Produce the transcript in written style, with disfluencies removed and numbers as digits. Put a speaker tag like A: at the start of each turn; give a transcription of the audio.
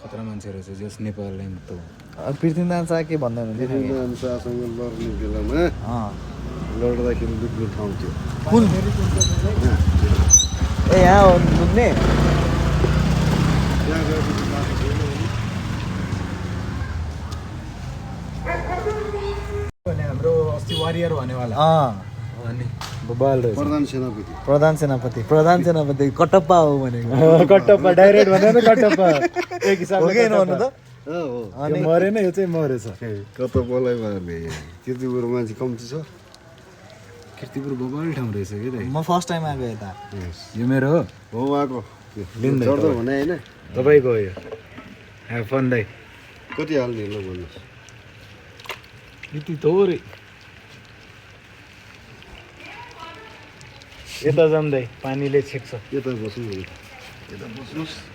A: खतरा मान्छे रहेछ जस नेपाललाई त
B: पृथ्वीनारायण शाह के भन्दै हुनुहुन्थ्यो
C: पृथ्वीनारायण शाहसँग लड्ने बेलामा लड्दाखेरि दुख्ने ठाउँ थियो
B: कुन ए यहाँ हो दुख्ने
C: त्यहाँ गएपछि बाटो थिएन
A: भने हाम्रो अस्ति वारियर भनेवाला अनि
B: बबाल रहेछ
C: प्रधान सेनापति
B: प्रधान सेनापति कटप्पा हो भनेको
A: कटप्पा डाइरेक्ट भनेर कटप्पा एक हिसाबले
B: हो कि भन्नु त
C: हो
A: अनि मरेन यो चाहिँ मरेछ
C: कतपलाई मार्ने किर्तिपुर मान्छे कम्ती छ
A: किर्तिपुर बबाल ठाउँ रहेछ कि दाइ
B: म फर्स्ट टाइम आएको यता
A: यो मेरो हो
C: हो आएको
A: लिँदै
C: चढ्दो भने होइन
A: तपाईँको हो यो ह्याभ फन दाइ
C: कति हाल्ने ल भन्नुहोस्
A: यति थोरै यता जाँदै पानीले छेक्छ
C: यता बस्नु यता बस्नुहोस्